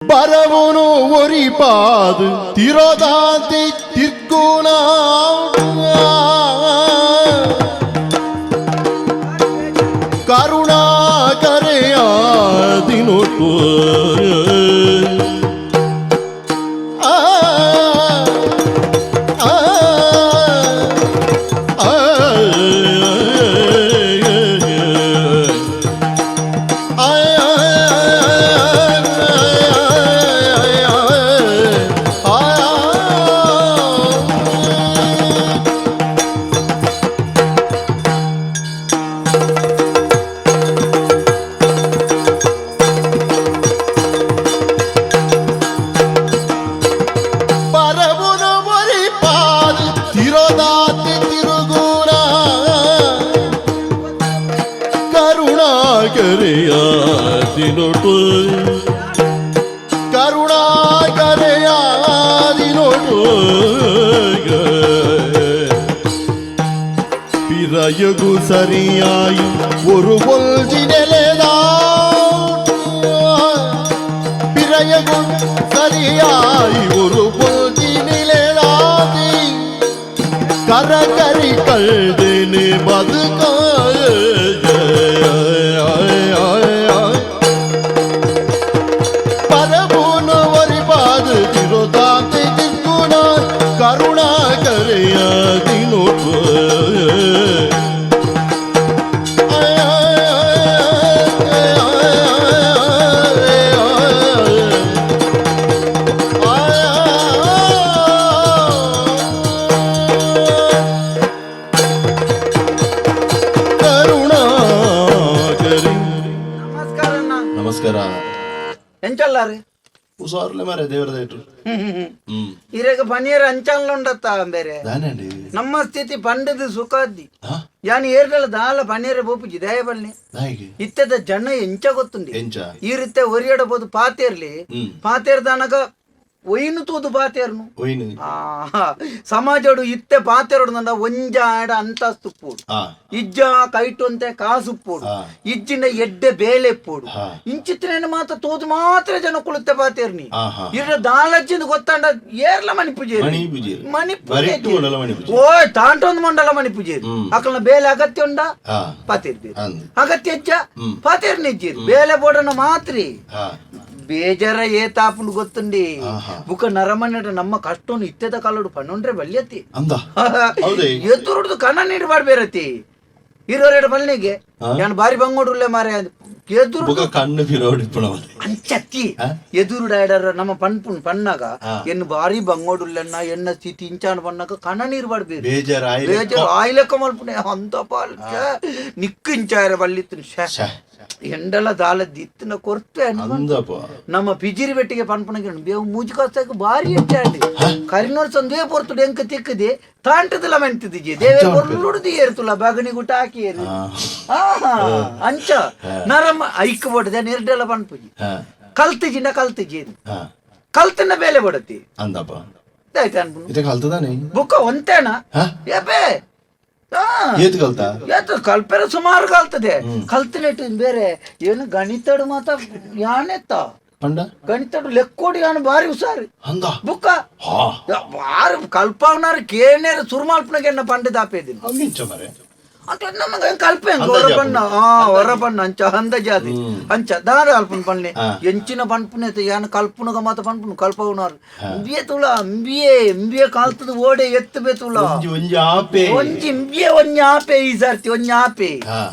ಬರವುನು ಒರಿಪಾದು ತಿರೋದಾಂತಿ ತಿರ್ಕುನ ಕರುಣಾಕರೆಯಾದಿನೊಟ್ಟು ಆ ಆ ಆ பரவுன ஒரு பாது திரோதாத்தி திருகுணா கருணாகரையாதினொட்டு கருணாகரையாதினொட்டு பிறையகு சரியாய் ஒரு ஒல்ஜி நிலைதான் பிறையகு சரியாய் ஒரு ஒல்ஜி நிலைதாதி கரகரி கல்தினி பதுகாய பரபுன ஒரு பாது திருதாந்தி திக்குண கருணாகரையாதினொட்டு ಕರುಣಾಕರಿ. ನಮಸ್ಕಾರ ಅಣ್ಣ. ನಮಸ್ಕಾರ. ಎಂಚಲ್ಲಾರು? ಹುಷಾರ್ಲೆ ಮಾರೆ, ದೇವರ ದಯಟು. ಹ್ಮ್. ಇರೆಗ ಪನೀರ್ ಅಂಚನ್ಲ ಉಂಡತ್ತ ಬೇರೆ. ದಾನಂಡಿ. ನಮ್ಮ ಸ್ಥಿತಿ ಪಂಡದ ಸುಖಾದ್ದಿ. ಹಾ. ಯಾನ್ ಏರ್ಡಲ ದಾಲ ಪನೀರ ಬೋಪುಜಿ ದಯ ಬನ್ನಿ. ನಾಯಿಗೆ. ಇತ್ತದ ಜನ ಎಂಚ ಗೊತ್ತುಂಡಿ. ಎಂಚ? ಈ ರೀತಿ ಒರಿಯಡಬಹುದು ಪಾತೇರ್ಲಿ. ಪಾತೇರ್ದಾನಗ ಒಯ್ನು ತೂದು ಪಾತೇರ್ನು. ಒಯ್ನು. ಆ ಸಮಾಜಡು ಇತ್ತೆ ಪಾತೇರೋಡು ನಂಡ ಒಂಜಾಡ ಅಂತಸ್ತು ಪೋಡು. ಇಜ್ಜ ಕೈಟೊಂತೆ ಕಾಸು ಪೋಡು. ಇಜ್ಜಿನ ಎಡ್ಡೆ ಬೇಲೆ ಪೋಡು. ಇಂಚಿತ್ತಿನ ಮಾತ ತೋದು ಮಾತ್ರ ಜನ ಕುಳುತ್ತೆ ಪಾತೇರ್ನಿ. ಆಹಾ. ಇರ ದಾಲಜ್ಜಿಂದ ಗೊತ್ತಾಂಡ ಏರ್ಲ ಮಣಿಪುಜೇರಿ. ಮಣಿಪುಜೇರಿ. ಮಣಿಪುಜೇರಿ. ಬರಿಟ್ಟು ಮಂಡಲ ಮಣಿಪುಜೇರಿ. ಓ ತಾಂಟೊಂದು ಮಂಡಲ ಮಣಿಪುಜೇರಿ. ಅಕಲ್ನ ಬೇಲೆ ಅಗತ್ಯ ಉಂಡ. ಪಾತೇರ್ ಬೇರೆ. ಅಂದ್. ಅಗತ್ಯ ಹೆಚ್ಚ ಪಾತೇರ್ ನಿಜ್ಜಿರಿ ಬೇಲೆ ಬೋಡನ ಮಾತ್ರಿ. ಬೇಜಾರ ಏ ತಾಪುಂಡು ಗೊತ್ತುಂಡಿ. ಬುಕ ನರಮನೆಟ ನಮ್ಮ ಕಷ್ಟನು ಇತ್ತೆದ ಕಾಲಡು ಪನ್ನೊಂಡ್ರೆ ಬಲ್ಯತಿ. ಅಂದ ಹೌದೇ? ಎದುರುಡ್ದು ಕಣ ನೀರು ಬಾಡ್ಬೇರತಿ ಇರೋರೆಡು ಬಲ್ನಿಗೆ ನಾನು ಬಾರಿ ಬಂಗೋಡುಲ್ಲೆ ಮಾರೆ ಎದುರು. ಬುಕ ಕಣ್ಣು ಬಿರೋಡಿ ಪುಣವದೆ. ಅಂಚತ್ತಿ ಎದುರುಡ ಎಡರ ನಮ್ಮ ಪನ್ಪುನ್ ಪನ್ನಾಗ ಎನ್ನು ಬಾರಿ ಬಂಗೋಡುಲ್ಲೆನ್ನ ಎನ್ನ ಸ್ಥಿತಿ ಇಂಚಾನ ಪನ್ನಾಗ ಕಣ ನೀರು ಬಾಡ್ಬೇರು. ಬೇಜಾರಾಯಿ. ಬೇಜಾರು ಆಯ್ಲೆಕ್ಕ ಮಲ್ಪುಣೆ ಅಂತ ಪಾಲ್ ನಿಕ್ಕು ಇಂಚಾರ ಬಲ್ಲಿತ್ತು ಶ್ಯೆ. ಎಂಡಲ ದಾಲ ದಿತ್ತಿನ ಕೊರ್ತೆ. ಅಂದಪ್ಪ. ನಮ್ಮ ಪಿಜಿರಿ ಬೆಟ್ಟಿಗೆ ಪನ್ಪುನಗೆ ಬೇವು ಮೂಜಿ ಕಾಸ್ತಾಗ ಬಾರಿ ಎಟ್ಟಾಂಡಿ ಕರಿನೋರ್ ಸಂದುವೆ ಪೊರ್ತುಡು ಎಂಕ ತಿಕ್ಕದೆ ತಾಂಟದಲ ಮೆಂತಿದ್ಜಿ ದೇವರ ಪೊರ್ಲುಡುದು ಏರ್ತುಲ ಬಗನಿ ಗುಟ್ಟ ಹಾಕಿ ಏರು. ಆಹಾ, ಅಂಚ ನರಮ ಐಕ್ ಬೋಡದೆ ನಿರ್ಡೆಲ ಪನ್ಪುಜಿ. ಕಲ್ತಿಜಿನ ಕಲ್ತಿಜಿ. ಕಲ್ತನ ಬೇಲೆ ಬಡತಿ. ಅಂದಪ್ಪ. ಆಯ್ತು ಅನ್ಪುನು. ಇತ್ತೆ ಕಲ್ತದಾನೆ. ಬುಕ್ಕ ಒಂತೇನ. ಏಪೇ ಆ. ಏತ್ ಕಲ್ತ? ಏತು ಕಲ್ಪೆರ ಸುಮಾರು ಕಲ್ತದೆ ಕಲ್ತನೆಟ್ಟು ಬೇರೆ ಏನು ಗಣಿತಡು ಮಾತ ಯಾನೆತ್ತ. ಪಂಡ. ಗಣಿತಡು ಲೆಕ್ಕೋಡಿ ಯಾನು ಬಾರಿ ಹುಷಾರು. ಅಂದ. ಬುಕ್ಕ ಬಾರಿ ಕಲ್ಪವನಾರು ಕೇನೇರು ಸುರುಮಾಲ್ಪನಗೆ ಪಂಡ ದಾಪೇದಿನ. ಅಂಗಿಂಚ ಮರೆ. ಅಂತ ನಮಗೆ ಕಲ್ಪೆ ಅಂದಾಜು. ಹೊರಬಣ್ಣ ಆ ಹೊರಬಣ್ಣ ಅಂಚ ಅಂದಾಜಾದಿ ಅಂಚ ದಾರ ಅಲ್ಪನ ಪಣ್ಣೆ ಎಂಚಿನ ಪನ್ಪುನೆ ಯಾನ ಕಲ್ಪುನಗ ಮಾತ ಪನ್ಪುನು ಕಲ್ಪವನಾರು ಇಂಬಿಯೆ ತುಳ ಇಂಬಿಯೆ ಇಂಬಿಯೆ ಕಾಲ್ತದ ಓಡೆ ಎತ್ತು ಬೇತುಳ. ಒಂಜಿ ಒಂಜಿ ಆಪೆ. ಒಂಜಿ ಇಂಬಿಯೆ ಒಂಜಿ ಆಪೆ ಈ ಸರ್ತಿ ಒಂಜಿ ಆಪೆ.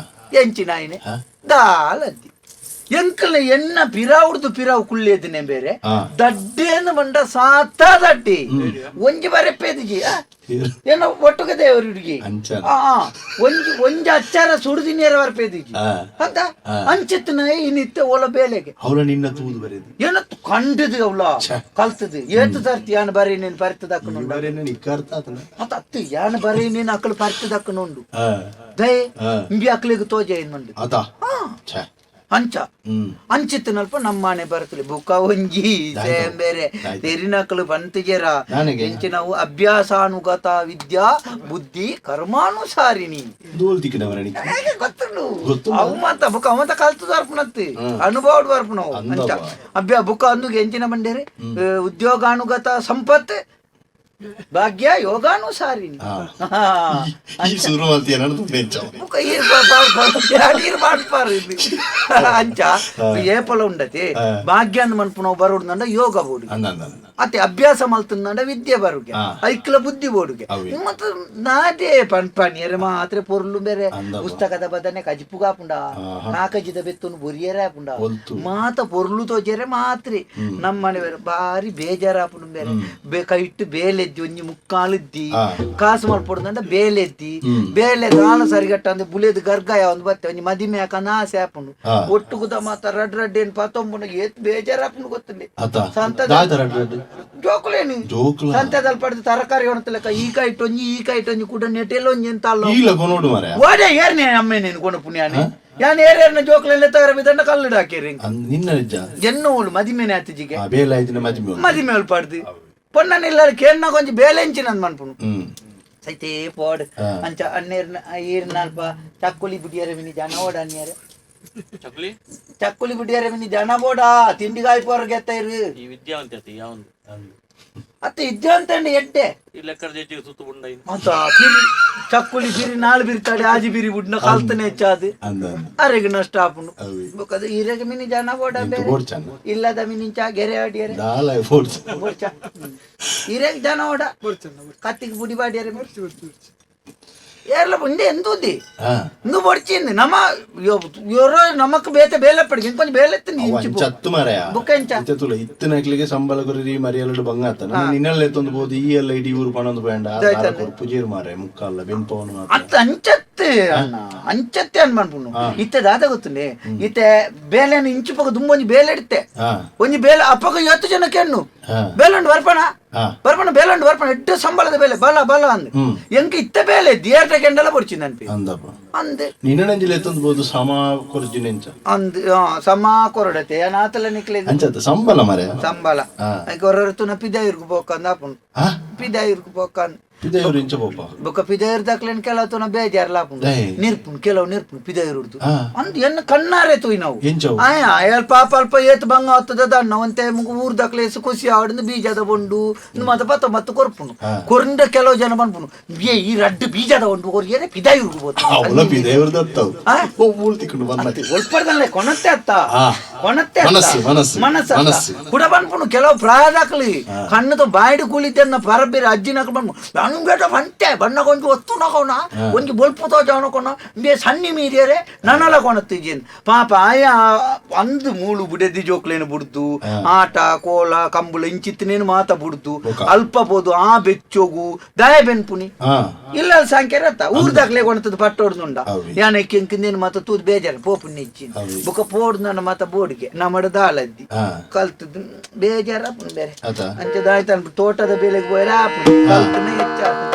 ಎಂಚಿನ ಆಯ್ನೆ ದಾಲದ್ದಿ ಎಂಕಲ್ನ ಎನ್ನ ಪಿರಾವುಡ್ದು ಪಿರಾವು ಕುಳ್ಳೇದಿನೆ ಬೇರೆ. ದಡ್ಡೇನು ಬಂಡ ಸಾತ ದಡ್ಡಿ ಒಂಜಿ ಬರೆಪೇದಿಜಿ ಏನೋ ಒಟ್ಟುಗೆ ದೇವರು ಹುಡುಗಿ. ಅಂಚ. ಆ ಆ, ಒಂಜಿ ಒಂಜಿ ಅಚ್ಚಾರ ಸುಡುದಿ ನೇರ ಬರ್ಪೇದಿಜಿ ಅಂತ ಅಂಚಿತ್ತನ ಇನ್ನಿತ್ತೆ ಓಲ ಬೇಲೆಗೆ. ಅವಳ ನಿನ್ನ ತೂದು ಬರೆದು. ಏನ ಕಂಡದು ಅವಳ ಕಲ್ತದು ಏತು ಸರ್ತಿ ಯಾನ್ ಬರೀ ನೀನು ಪರಿತದಕ್ಕನುಂಡು. ನಿಕ್ಕರ್ಥ ಆತನ. ಮತ್ತ ಅತ್ತು ಯಾನ್ ಬರೀ ನೀನು ಅಕ್ಕಳು ಪರಿತದಕ್ಕನುಂಡು ದಯೆ ಇಂಬಿ ಅಕ್ಲಿಗೆ ತೋಜೆ ಏನ್ಮಂಡು. ಆತ ಛೆ. ಅಂಚ ಅಂಚಿತ್ತಿನಲ್ಪ ನಮ್ಮನೆ ಬರ್ತಲೆ ಬುಕ್ಕ ಒಂಜಿ ಬೇರೆ ತೆರಿನಕಲು ಬಂತಿಗೆರ ದಾನೆಗೆ? ಎಂಚಿನವು ಅಭ್ಯಾಸಾನುಗತ ವಿದ್ಯಾ ಬುದ್ಧಿ ಕರ್ಮಾನುಸಾರಿಣಿ. ದೋಲ್ ತಿಕ್ಕಿನವರಣಿ. ಹೇಗೆ ಗೊತ್ತುಂಡು? ಗೊತ್ತುಂಡು. ಅವು ಮಾತ ಬುಕ್ಕ ಅವ ಮಾತ ಕಲ್ತು ಬರ್ಪುನತ್ತು ಅನುಭವ ಬರ್ಪುನವು. ಅಂಚ ಅಂದವ. ಅಭ್ಯ ಬುಕ್ಕ ಅಂದು ಎಂಚಿನ ಬಂಡೇರಿ ಉದ್ಯೋಗಾನುಗತ ಸಂಪತ್ ಭಾಗ್ಯ ಯೋಗಾನುಸಾರಿಣಿ. ಹಾ. ಈ ಶುರು ಮಾಡ್ತೀಯ ನಡೆದು. ಬುಕ್ಕ ಈರ್ ನೀರು ಮಾಡ್ಪಾರು ಇದು. ಅಂಚ ಏಪಲ ಉಂಡತಿ ಭಾಗ್ಯ ಅಂದ್ ಮನ್ಪುನವು ಬರುಡ್ದಂಡ ಯೋಗ ಬೋಡು. ಅಂದ ಅಂದ ಅಂದ. ಅತ್ತೆ ಅಭ್ಯಾಸ ಮಲ್ತಂಡ ವಿದ್ಯೆ ಬರುಗೆ, ಐಕ್ಲ ಬುದ್ಧಿ ಬೋಡುಗೆ. ಅವೇ. ಮತ್ತೆ ನಾದೇ ಪನ್ಪನಿಯರೆ ಮಾತ್ರ ಪೊರ್ಲು ಬೇರೆ. ಅಂದವ. ಪುಸ್ತಕದ ಬದನೆ ಕಜಿಪುಗಾಪುಂಡ, ಕಾಕಜಿದ ಬೆತ್ತುನು ಬೊರಿಯರೆ ಆಪುಂಡ. ಒಲ್ತು. ಮಾತ ಪೊರ್ಲು ತೋಜೆರೆ ಮಾತ್ರಿ ನಮ್ಮನೆ ಬೇರೆ ಬಾರಿ ಬೇಜಾರಾಪುಂಡು ಬೇರೆ ಬೇ ಕೈಟ್ಟು ಬೇಲೆದ್ದಿ ಒಂಜಿ ಮುಕ್ಕಾಲಿದ್ದಿ ಕಾಸು ಮಲ್ಪೊಡುದಂಡ ಬೇಲೆದ್ದಿ ಬೇಲೆ ದಾಲ ಸರಿಗಟ್ಟ ಅಂದ್ ಬುಲೆದ್ ಗರ್ಗಾಯ ಒಂದು ಬತ್ತೆ ಒಂಜಿ ಮದಿಮೆ ಹಾಕಂದ ಆಸೆ ಆಪುಂಡು. ಒಟ್ಟುಗುದ ಮಾತ ರಡ್ ರಡ್ ಏನ್ ಪತ್ತೊಂಬುಂಡು, ಏತ್ ಬೇಜಾರಾಪುಂಡು ಗೊತ್ತುಂಡೆ. ಅತ. ಸಂತದ ದಾದ ರಡ್ ರಡ್? ಜೋಕುಲೇನು. ಜೋಕುಲ. ಸಂತೆದಲ್ಲಿ ಪಡೆದು ತರಕಾರಿ ಒಣತಲೆಕ್ಕ ಈ ಕೈಟೊಂಜಿ ಈ ಕೈಟೊಂಜಿ ಕೂಡ ನೆಟೆಲ್ಲ ಒಂಜಿ ಎಂತ ಅಲ್ಲ. ಈಲ ಕೊನೋಡು ಮಾರ್ರೆ. ಓಡೆ ಏರ್ನೆ ಅಮ್ಮೆ ನೀನು ಕೊಣ ಪುಣ್ಯಾನೆ ಯಾನ್ ಏರೇರ್ನ ಜೋಕುಲೆಲ್ಲ ತಗರ ಬಿದಂಡ ಕಲ್ಲುಡು ಹಾಕಿರಿ. ನಿನ್ನ ನಿಜ. ಜೆನ್ನೋಳು ಮದಿಮೆನೆ ಆತಿಜಿಗೆ. ಆ ಬೇಲೆ ಆಯ್ತಿನ ಮದಿಮೆ ಉಂಟು. ಮದಿಮೆ ಪಡ್ದು ಪೊಣ್ಣನಿಲ್ಲ ಕೇಳ್ನ ಕೊಂಚ ಬೇಲೆಂಚಿನ ಮನ್ಪುನು. ಸೈತೇ ಪೋಡ್. ಅಂಚ ಅನ್ನೇರ್ನ ಈರ್ನ ಅಲ್ಪ ಚಕ್ಕುಲಿ ಬುಡಿಯರೆ ಮಿನಿ ಜನ ಓಡ ಅನ್ನೇರೆ. ಚಕ್ಲಿ. ಚಕ್ಕುಲಿ ಬುಡಿಯರೆ ಮಿನಿ ಜನ ಬೋಡ ತಿಂಡಿಗಾಯಿ ಪೋರ್ಗೆತ್ತ ಇರು. ಈ ವಿದ್ಯಾವಂತ ಯಾವಂದು? ಅತ್ತೆ ಇದ್ದಂತ ಎಡ್ಡೆ. ಈ ಲೆಕ್ಕದ ಜೊತೆಗೆ ಸುತ್ತು ಬುಂಡ. ಅಂತ ಬಿರಿ ಚಕ್ಕುಲಿ ಬಿರಿ ನಾಳು ಬಿರ್ತಾಡೆ ಆಜಿ ಬಿರಿ ಬುಡ್ನ ಕಲ್ತನೆ ಹೆಚ್ಚಾದು. ಅಂದ ಅಂದ. ಅರೆಗ್ ನಷ್ಟ ಆಪುಂಡು. ಅವೆ. ಬೊಕ್ಕದ ಈರೆಗ್ ಮಿನಿ ಜನ ಬೋಡ. ಎಂತ ಬೇರೆ ಬೋಡ್ಚನ್ನ? ಇಲ್ಲದ ಮಿನಿಂಚ ಗೆರೆ ಆಡಿಯರೆ. ದಾಲ ಬೋಡ್ಚ. ಬೋಡ್ಚ ಈರೆಗ್ ಜನ ಓಡ ಕತ್ತಿಗೆ ಬುಡಿ ಬಾಡಿಯರೆ ಏರ್ಲ ಉಂಡೆ ಎಂತುದ್ದಿ. ಇಂದು ಬೊಡ್ಚಿಂದು ನಮ್ಮ ಯೋರೋ ನಮಕ್ ಬೇತೆ ಬೇಲೆ ಪಡಿಗೆ ಇಂಕೊಂಚ ಬೇಲೆ ಎತ್ತಿಂದು ಇಂಚು ಅವ್ ಅಂಚತ್ತು ಮಾರಾಯ. ಬುಕ್ಕ ಎಂಚ? ಇತ್ತೆ ತುಲ ಇತ್ತಿನಕ್ಲಿಗೆ ಸಂಬಳ ಕೊರಿ ಮರಿಯಲ್ಲಡು ಬಂಗ ಆತ ನಿನ್ನೆಲ್ಲ ಎತ್ತೊಂದು ಬೋದು ಈ ಎಲ್ಲ ಇಡೀ ಊರು ಪಣೊಂದು ಬೇಂಡ ಕೊರ್ಪು ಜೀರು ಮಾರೆ ಮುಕ್ಕಲ್ಲ ಬೆನ್ಪವನು ಮಾತ್ರ. ಅತ್ತ ಅಂಚತ್ತೆ ಅಣ್ಣ ಅಂಚತ್ತೆ ಅನ್ ಮನ್ಪುಂಡು ಇತ್ತೆ ದಾದ ಗೊತ್ತುಂಡೆ ಇತ್ತೆ ಬೇಲೆನ ಇಂಚು ಪೊಗ ದುಂಬೊಂಜಿ ಬೇಲೆ ಇಡ್ತೆ. ಒಂಜಿ ಬೇಲೆ ಅಪ್ಪಗ ಎತ್ತು ಜನ ಕೆಣ್ಣು ಬೇಲಂಡು ಬರ್ಪಣ ಬರ್ಪಣ ಬೇಲಂಡು ಬರ್ಪಣ ಎಡ್ಡು ಸಂಬಳದ ಬೇಲೆ ಬಲ ಬಲ ಅಂದ್ ಎಂಕ ಇತ್ತ ಬೇಲೆ ದಿಯರ್ಟ ಕೆಂಡಲ ಬೊಡ್ಚಿಂದ ಅನ್ಪಿ. ಅಂದಪ್ಪ. ಅಂದ್. ನಿನ್ನ ಎತ್ತೊಂದು ಬೋದು ಸಮ ಕೊರ್ಜಿನ ಎಂಚ? ಅಂದ್ ಸಮ ಕೊರಡತೆ ಅನಾಥಲ ನಿಕ್ಲೆ. ಅಂಚತ್ತ ಸಂಬಳ ಮಾರಾಯ. ಸಂಬಳ ಕೊರರು ತುನ ಪಿದಾಯಿರ್ಗು ಪೋಕಂದ ಆಪುಂಡು. ಪಿದಾಯಿರ್ಗು ಪೋಕಂದ್. ಪಿದೆಯವರು ಇಂಚ ಪೋಪ. ಬೊಕ್ಕ ಪಿದಾಯಿರ್ ದಾಕ್ಲೇನ್ ಕೆಲವು ತುನ ಬೇಜಾರ್ಲ ಆಪುಂಡು. ದಯೆ. ನಿರ್ಪುಂಡು ಕೆಲವು ನಿರ್ಪುಂಡು ಪಿದಾಯಿರುಡ್ದು. ಅಂದ್ ಎನ್ನ ಕಣ್ಣಾರೆ ತೂಯ್ ನಾವು. ಎಂಚವು? ಆಯ ಅಲ್ಪ ಪಾಪ ಅಲ್ಪ ಏತ್ ಬಂಗ ಆತದ ದಣ್ಣ ಒಂತೆ ಮುಗು ಊರ್ ದಾಕ್ಲೇಸ್ ಖುಷಿ ಆವಡಿಂದ ಬೀಜದ ಬೊಂಡು ಮಾತ ಪತ್ತ ಮತ್ತು ಕೊರ್ಪುಂಡು ಕೊರಂಡ ಕೆಲವು ಜನ ಪನ್ಪುಂಡು ಬೇ ಈ ರಡ್ಡು ಬೀಜದ ಬೊಂಡು ಕೊರಿಯರೆ ಪಿದಾಯಿರ್ಗು ಬೋತು. ಅವಳ ಪಿದೆಯವರು ದತ್ತವು ಓ ತಿಕ್ಕೊಂಡು ಬಂದ. ಒಲ್ಪಡ್ದಲ್ಲ ಕೊನತ್ತೆ ಅತ್ತ. ಕೊನತ್ತೆ ಅತ್ತ. ಮನಸ್ಸು, ಮನಸ್ಸು. ಮನಸ್ಸು ಅತ್ತ. ಮನಸ್ಸು. ಕುಡ ಪನ್ಪುಂಡು ಕೆಲವು ಪ್ರಾಯದಾಕ್ಲಿ ಕಣ್ಣು ಬಾಯಿಡು ಕೂಲಿದ್ದನ್ನ ಪರಬೇರೆ ಅಜ್ಜಿನಕ್ಲು ಪನ್ಪು ನಂಗೆಟ ಬಂತೆ ಬಣ್ಣ ಕೊಂಚ ಒತ್ತು ನಕೋಣ ಒಂಜಿ ಬೊಲ್ಪು ತೋಜವನ ಬೇ ಸಣ್ಣಿ ಮೀರಿಯರೆ ನನಲ ಕೊಣತ್ತಿಜೇನ್ ಪಾಪ ಆಯ ಅಂದು ಮೂಳು ಬುಡೆದಿ ಜೋಕ್ಲೇನು ಬುಡ್ದು ಆಟ ಕೋಲ ಕಂಬುಳ ಇಂಚಿತ್ತನೇನು ಮಾತ ಬುಡ್ದು ಬೊಕ. ಅಲ್ಪ ಪೋದು ಆ ಬೆಚ್ಚೋಗು ದಯ ಬೆನ್ಪುನಿ ಇಲ್ಲ ಸಂಖ್ಯೆ ಅತ್ತ ಊರ್ದಾಕ್ಲೆ ಕೊಣತದ ಪಟ್ಟೋಡ್ದುಂಡ. ಅವಿ. ಯಾನೆ ಕೆಂಕಿಂದೇನು ಮಾತ ತೂದು ಬೇಜಾರು ಪೋಪು ನೆಚ್ಚಿ. ಅವಿ. ಬೊಕ ಪೋಡ್ದು ಮಾತ ಬೋಡಿಗೆ ನಮ್ಮಡ ದಾಲದ್ದಿ ಕಲ್ತದ್ದು ಬೇಜಾರ ಬೇರೆ. ಅತ. ಅಂಚ ದಾಯ್ತ ತೋಟದ ಬೆಲೆಗೆ ಪೋಯರೆ ಆಪುಂಡು ಕಲ್ತನೆ ಹೆಚ್ಚಾಪುಂಡು.